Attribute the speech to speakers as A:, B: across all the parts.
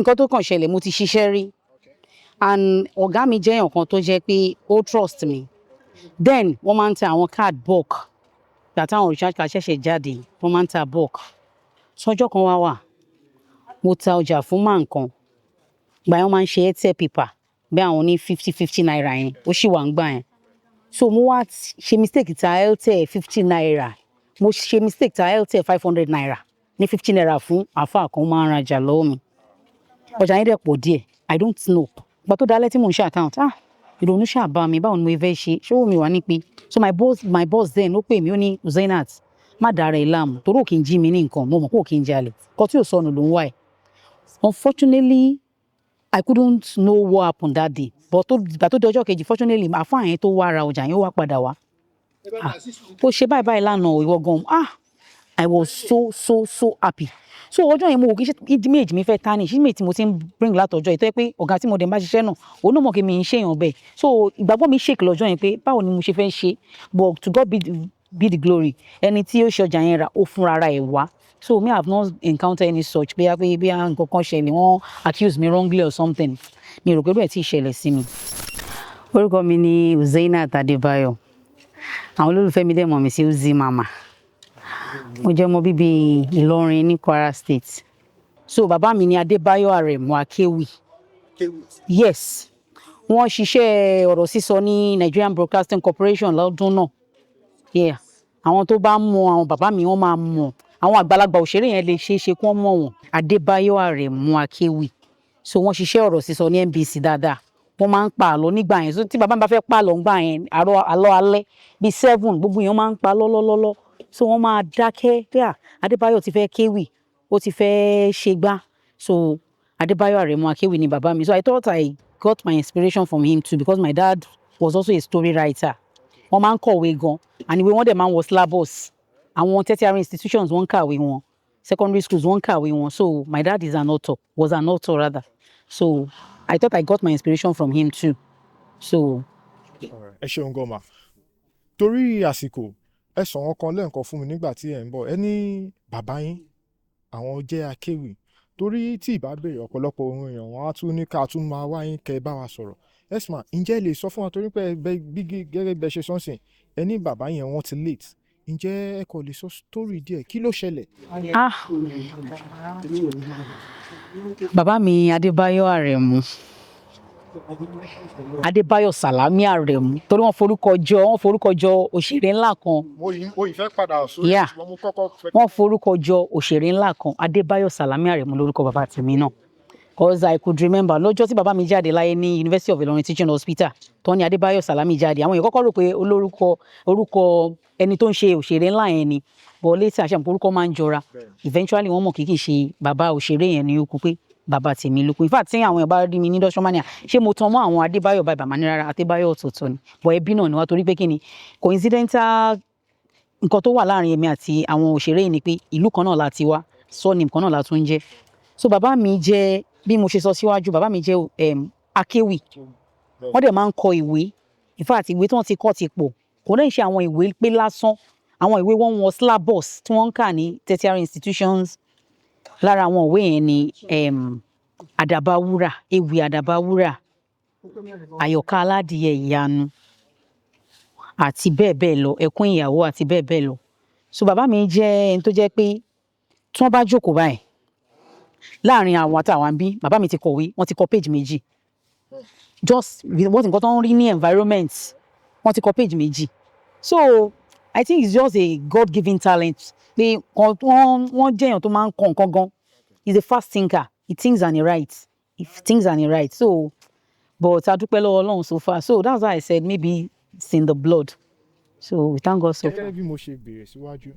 A: Nǹkan tó kàn ṣẹlẹ̀, mo ti ṣiṣẹ́ rí and ọ̀gá mi jẹ́ èèyàn kan tó jẹ́ pé ó trust me. Then wọ́n máa ń ta àwọn card bulk. Ìgbà táwọn recharge card ṣẹ̀ṣẹ̀ jáde, wọ́n máa ń ta bulk. Sọjọ́ kan wá wà, mo ta ọjà fún man kan. Ìgbà yẹn, wọ́n máa ń ṣe Airtel paper bí àwọn ní 50 50 naira yẹn, ó sì wà ń gbà yẹn. So mo wá ṣe mistake ta Airtel 50 naira, mo ṣe mistake ta Airtel 500 naira ní 50 naira fún àáfàá kan máa ń rajà lọ́wọ́ mi. Ọjà yẹn dẹ̀ pọ̀ díẹ̀. I don't know. Ìgbà tó dálẹ́ tí mò ń ṣe account, ah, ìrònú ṣáà bá mi. Báwo ni mo fẹ́ ṣe? Ṣé owó mi wà ní pé? So my boss then, ó pè mí, ó ní, "Zainat, má dára ẹ láàmú, torí ò kí ń jí mi ní nǹkan. Mo mọ̀ pé ò kí ń jalè. Nǹkan tí ò sọnù ló ń wá ẹ̀." Unfortunately, I couldn't know what happened that day, but tó ìgbà tó di ọjọ́ kejì, fortunately, àfáà yẹn tó wá ra ọjà yẹn, ó wá padà wá. "Ah, ó ṣe báyìí báyìí lánàá, ìwọ gan." Ah, I was so so so happy. So ọjọ́ yẹn, mo wò kí ṣe image mi fẹ́ tarnish, image tí mo ti ń bring látọjọ́ yìí, tó yẹ pé ọ̀gá tí mo dẹ̀ ń bá ṣiṣẹ́ náà, òun náà mọ̀ kí mi ń ṣèyàn bẹ́ẹ̀. So ìgbàgbọ́ mi shake lọ́jọ́ yẹn pé báwo ni mo ṣe fẹ́ ṣe. But to God be the glory. Ẹni tí ó ṣe ọjà yẹn rà, ó fúnra ara ẹ̀ wá. So me have not encountered any such pé nǹkan kan ṣẹlẹ̀, wọ́n accuse me wrongly or something. Mi rò pé bẹ́ẹ̀ tí ì ṣẹlẹ̀ sí mi. Orúkọ mi ni Uzainat Adébáyọ̀. Àwọn olólùfẹ́ mi dẹ̀ mọ̀ mí sí Uzi Mama. Mo jẹ́ ọmọ bíbí Ìlọrin ní Kwara State. So bàbá mi ni Adébáyọ̀ Àrẹ̀mú Akéwì. Yes, wọ́n ṣiṣẹ́ ọ̀rọ̀ sísọ ní Nigerian Broadcasting Corporation lọ́dún náà. Yeah, àwọn tó bá mọ àwọn bàbá mi, wọ́n máa mọ̀. Àwọn àgbàlagbà òṣèré yẹn lè ṣeé ṣe kí wọ́n mọ̀ wọ́n. Adébáyọ̀ Àrẹ̀mú Akéwì. So wọ́n ṣiṣẹ́ ọ̀rọ̀ sísọ ní NBC dáadáa. Wọ́n máa ń pa àlọ́ nígbà yẹn. So tí bàbá mi bá fẹ́ pa àlọ́ ńgbà yẹn, àrò àlọ́ alẹ́ bíi 7, gbogbo èèyàn máa ń pa lọ́lọ́lọ́lọ́. So wọ́n máa dákẹ́ pé à, Adébáyọ̀ ti fẹ́ kéwì, ó ti fẹ́ ṣe gbá. So Adébáyọ̀ Àrẹ̀mú Akéwì ni bàbá mi. So I thought I got my inspiration from him too, because my dad was also a story writer. Wọ́n máa ń kọ̀wé gan, and ìwé wọn dẹ̀ máa ń wọ syllabus. Àwọn tertiary institutions, wọ́n ń kàwé wọn, secondary schools, wọ́n ń kàwé wọn. So my dad is an author, was an author rather. So I thought I got my inspiration from him too. So
B: Ẹ ṣeun gan ma. Torí àsìkò, ẹ sọ̀rọ̀ kan lẹ́ẹ̀kan fún mi nígbà tí ẹ̀ ń bọ̀. Ẹ ní bàbá yín, àwọn jẹ́ akéwì. Torí tí ìbá béèrè, ọ̀pọ̀lọpọ̀ ohun èèyàn wọn á tún ní ká tún máa wá yín kẹ́ ẹ bá wa sọ̀rọ̀. Esma, ǹjẹ́ ẹ lè sọ fún wa, torí pé bí gẹ́gẹ́ bẹ́ ṣe sọ́nsìn, ẹ ní bàbá yẹn, wọ́n ti late. Ǹjẹ́ ẹ kò lè sọ story díẹ̀? Kí ló ṣẹlẹ̀?
A: Ah, bàbá mi Adébáyọ̀ Àrẹ̀mú, Adébáyọ̀ Sàlámì Àrẹ̀mú, torí wọ́n forúkọ jọ òṣèré ńlá kan.
B: Mo yìí fẹ́ padà sórí ṣùgbọ́n mo kọ́kọ́ fẹ́.
A: Wọ́n forúkọ jọ òṣèré ńlá kan. Adébáyọ̀ Sàlámì Àrẹ̀mú lórúkọ bàbá tèmi náà, 'cause I could remember lọ́jọ́ tí bàbá mi jáde láyé ní University of Ilorin Teaching Hospital, tó ní Adébáyọ̀ Sàlámì jáde, àwọn èèyàn kọ́kọ́ rò pé olórúkọ orúkọ ẹni tó ń ṣe òṣèré ńlá yẹn ni. But later, àṣẹ orúkọ máa ń jọra, eventually wọ́n mọ̀ kì í ṣe bàbá òṣèré yẹn ni ó kú, pé bàbá tèmi ló kú. In fact, tí àwọn èèyàn bá rí mi ní dọ́sọ́mánìà, ṣé mo tan mọ́ àwọn Adébáyọ̀ báyìí? Bàmá ní rárá, Adébáyọ̀ ọ̀tọ̀ọ̀tọ̀ ni, but ẹbí náà ni wá. Torí pé kí ni coincidental nǹkan tó wà láàrin èmi àti àwọn òṣèré yìí ni pé ìlú kan náà la ti wá, surname kan náà la tún ń jẹ́. So bàbá mi jẹ́, bí mo ṣe sọ síwájú, bàbá mi jẹ́ akéwì. Wọ́n dẹ̀ máa ń kọ ìwé. In fact, ìwé tí wọ́n ti kọ ti pọ̀. Kò lẹ́yìn ṣe àwọn ìwé pé lásán, àwọn ìwé wọn wọ syllabus tí wọ́n ń kà ní tertiary institutions. Lára àwọn ìwé yẹn ni Àdàbà Wúrà, Ewì Àdàbà Wúrà, Àyọ̀ká Aládìyẹ Ìyanu àti bẹ́ẹ̀ bẹ́ẹ̀ lọ, Ẹkún Ìyàwó àti bẹ́ẹ̀ bẹ́ẹ̀ lọ. So bàbá mi jẹ́ ẹni tó jẹ́ pé tí wọ́n bá jókòó báyìí láàrin àwọn àtàwọn bí, bàbá mi ti kọ̀wé, wọ́n ti kọ page 2, just with what nǹkan tó ń rí ní environment, wọ́n ti kọ page 2. So I think it's just a God-given talent pé wọ́n jẹ́ èèyàn tó máa ń kọ nǹkan gan. He's a fast thinker. He thinks and he writes, he thinks and he writes. So, but a dúpẹ́ lọ́wọ́ Ọlọ́run so far. So that's why I said maybe it's in the blood. So we thank God so far.
B: Gẹ́gẹ́ bí mo ṣe béèrè síwájú,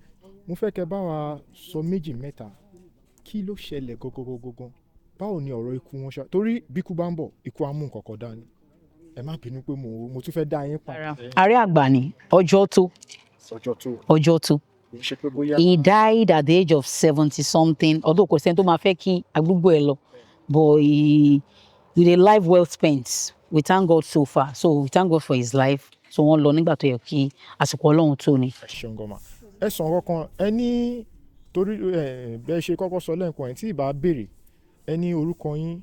B: mo fẹ́ kẹ́ bá wa sọ méjì mẹ́ta. Kí ló ṣẹlẹ̀ gangan? Báwo ni ọ̀rọ̀ ikú wọn ṣe? Torí bí ikú bá ń bọ̀, ikú á mú nǹkan kan dání. Ẹ má bínú pé mo tún fẹ́ dá yín pa.
A: Àárẹ̀ àgbà ni, ọjọ́ tó.
B: Ọjọ́ tó.
A: Ọjọ́ tó.
B: Kì í ṣe pé bóyá.
A: He died at the age of 70 something, although kò sẹ́ni tó máa fẹ́ kí agbúgbò ẹ lọ, but he with a life well spent. We thank God so far. So we thank God for his life. So wọ́n lọ nígbà tó yẹ kí àsìkò Ọlọ́run tó ni.
B: Ẹ ṣeun gan ma. Ẹ sọ nǹkan kan, ẹ ní torí ẹ bẹ́ẹ̀ ṣe kọ́kọ́ sọ lẹ́ǹkan ẹ̀ tí ì bá béèrè. Ẹ ní orúkọ yín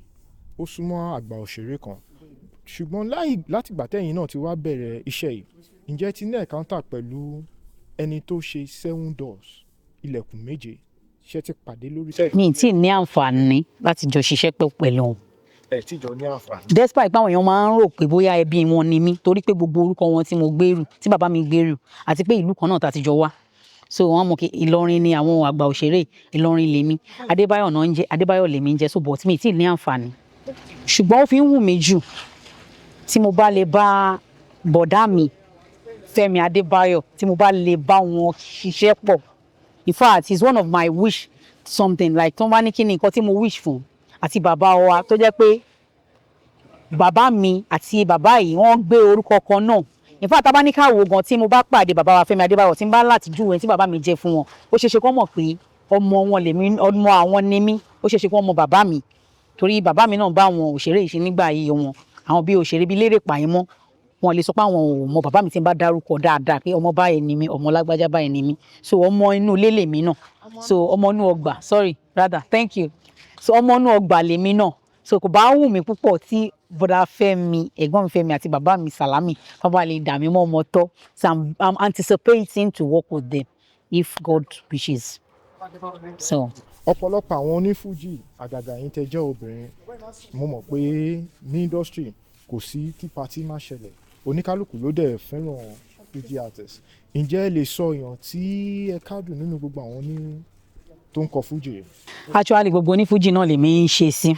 B: ó súnmọ́ àgbà òṣèré kan, ṣùgbọ́n láì látìgbà tẹ́yìn náà ti wá bẹ̀rẹ̀ iṣẹ́ yìí, ǹjẹ́ ẹ ti ní encounter pẹ̀lú ẹni tó ṣe Seven Doors, Ilẹ̀kùn Méje? Ṣé ti pàdé lórí set?
A: Mi ì tí ì ní àǹfààní láti jọ ṣiṣẹ́ pẹ̀ pẹ̀lú wọn.
B: Ẹ tí jọ ní àǹfààní.
A: Despite pé àwọn èèyàn máa ń rò pé bóyá ẹbí wọn ni mí, torí pé gbogbo orúkọ wọn tí mo gbèrú, tí bàbá mi gbèrú, àti pé ìlú kan náà tá ti jọ wá, so wọ́n mọ̀ pé Ìlọrin ni àwọn àgbà òṣèré, Ìlọrin lèmi, Adébáyọ̀ náà ń jẹ́, Adébáyọ̀ lèmi ń jẹ́. So, but mi ì tí ì ní àǹfààní, ṣùgbọ́n ó fi ń wù mí jù tí mo bá lè bá bọ̀dá mi Fẹ́mi Adébáyọ̀, tí mo bá lè bá wọn ṣiṣẹ́ pọ̀. In fact, it's one of my wish, something like tó ń bá ní kí ni nǹkan tí mo wish fún, àti bàbá wa tó jẹ́ pé bàbá mi àti bàbá yìí, wọ́n gbé orúkọ kan náà. In fact, tá bá ní ká wo gan, tí mo bá pàdé bàbá wa Fẹ́mi Adébáyọ̀, tí n bá láti júwe tí bàbá mi jẹ́ fún wọn, ó ṣeé ṣe kó mọ̀ pé ọmọ wọn lèmi, ọmọ àwọn ni mí. Ó ṣeé ṣe kó mọ bàbá mi, torí bàbá mi náà bá àwọn òṣèré yìí ṣe nígbà yìí wọn, àwọn bíi òṣèré bíi Lérè Pàímọ́, wọn lè sọ pé àwọn ò mọ bàbá mi tí n bá dárúkọ dáadáa pé ọmọ báyìí ni mí, ọmọ lágbájá báyìí ni mí. So ọmọ inú ilé lèmi náà, so ọmọ inú ọgbà, sorry, rather, thank you. So ọmọ inú ọgbà lèmi náà. So kò bá wù mí púpọ̀ tí bọ́dà Fẹ́mi, ẹ̀gbọ́n mi Fẹ́mi àti bàbá mi Sàlámì, wọ́n bá lè dà mí mọ́ ọmọ tọ́. So I'm anticipating to work with them if God wishes so.
B: Ọ̀pọ̀lọpọ̀ àwọn onífújì, àgàgà yín tẹ́ jẹ́ obìnrin, mo mọ̀ pé ní industry kò sí kí party má ṣẹlẹ̀, oníkálukú ló dẹ̀ fẹ́ràn fuji artist. Ǹjẹ́ ẹ lè sọ èèyàn tí ẹ kádùn nínú gbogbo àwọn ní tó ń kọ fújì?
A: Actually, gbogbo onífújì náà lèmi ń ṣe sí,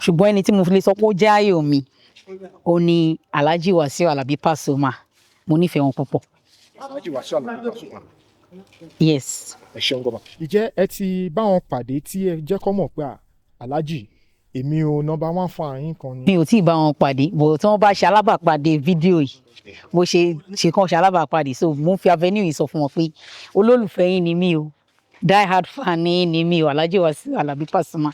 A: ṣùgbọ́n ẹni tí mo fi lè sọ pé ó jẹ́ ààyò mi, ó ní Alhaji Wasiu Alabi Pasuma. Mo nífẹ̀ẹ́ wọn púpọ̀.
B: Alhaji Wasiu Alabi Pasuma?
A: Yes.
B: Ẹ ṣeun gan. Ǹjẹ́ ẹ ti bá wọn pàdé tí ẹ jẹ́ kó mọ̀ pé à, Alhaji, èmi ò number one fan yín kan ni?
A: Mi ò tí ì bá wọn pàdé, bò tí wọ́n bá ṣe alábàápàdé fídíò yìí, bó ṣe ṣe kàn ṣe alábàápàdé, so mo ń fi avenue yìí sọ fún wọn pé olólùfẹ́ yín ni mí o, die hard fan yín ni mí o, Alhaji Wasiu Alabi Pasuma.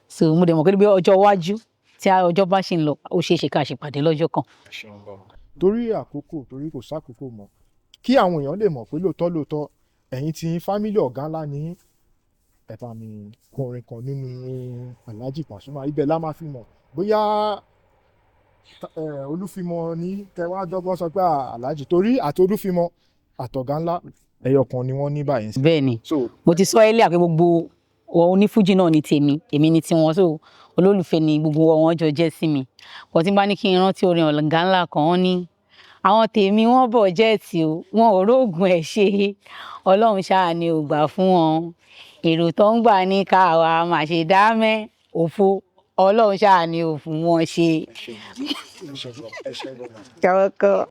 A: So mo dẹ̀ mọ̀ pé bí ọjọ́ iwájú, tí ọjọ́ bá ṣì ń lọ, ó ṣeé ṣe ká ṣe pàdé lọ́jọ́ kan.
B: Ẹ ṣeun gan. Torí àkókò, torí kò sákòókò mọ́, kí àwọn èèyàn lè mọ̀ pé lóòótọ́ lóòótọ́ ẹ̀yin tí family ọ̀gá ńlá ní, ẹ bá mi kọrin kan nínú Alhaji Pasuma. Ibẹ̀ la máa fi mọ̀ bóyá Olúfimọ ní tẹwàá dọ́gbọ́n sọ pé Alhaji, torí àti Olúfimọ àtọ̀gá ńlá, ẹyọ kan ni wọ́n ní báyìí.
A: Bẹ́ẹ̀ ni.
B: So
A: mo ti sọ ẹ́lẹ́ àpé gbogbo onífújì náà ni tèmi, èmi ni tiwọn, so olólùfẹ́ ni gbogbo wọn jọ jẹ́ sí mi. Kò tí n bá ní kí n rántí orin ọ̀gá ńlá kan, wọ́n ní àwọn tèmi, wọ́n bọ̀ jẹ́ẹ̀tì o, wọn ò róògùn ẹ̀ ṣe, Ọlọ́run ṣáà ni ò gbà fún wọn, èrò tó ń gbà ní káwa má ṣe dá mẹ́ òfo, Ọlọ́run ṣáà ni ò fún wọn ṣe.
B: Ẹ ṣeun, ẹ ṣeun gan, ẹ ṣeun gan.
A: Kọ́kọ́.